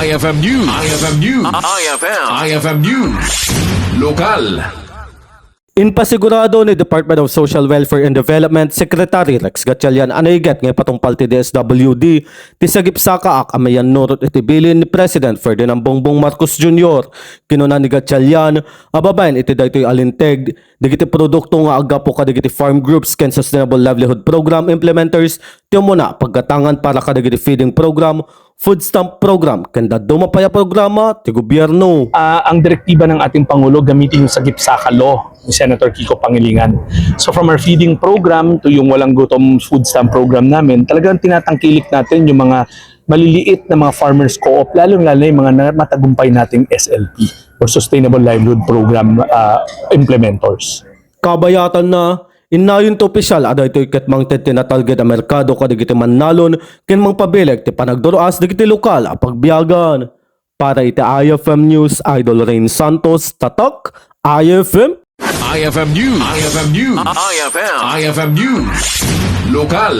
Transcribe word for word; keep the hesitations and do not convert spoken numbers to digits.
I F M News. I F M News. I F M. I F M News. Lokal. Inpasigurado ni Department of Social Welfare and Development Secretary Rex Gatchalian a naiget nga ipatungpal ti D S W D ti sagipsakaak a mayannurot iti bilin ni President Ferdinand Bongbong Marcos Junior. Kinuna ni Gatchalian a babaen iti daytoy a linteg, dagiti produkto nga aggapu kadagiti farm groups ken Sustainable Livelihood Program implementers ti umuna paggatangan para kadagiti feeding program, food stamp program, ken dadduma pay a programa ti gobyerno. Ah, ang direktiba ng ating Pangulo, gamitin yung Sagip Saka Law ni Senator Kiko Pangilinan. So from our feeding program to yung walang gutom food stamp program namin, talagang tinatangkilik natin yung mga maliliit na mga farmers co-op, lalong-lalo na yung mga na- matagumpay nating S L P or Sustainable Livelihood Program ah, implementors. Kabayatan na, innayon ti opisyal a daytoy ket mangted ti natalged a merkado kadagiti mannalon ken mangpabileg ti panagdur-as dagiti lokal a pagbiagan. Para iti I F M News, Idol Rain Santos, Tatak, I F M. I F M News. I F M News. I F M. I F M News. Lokal.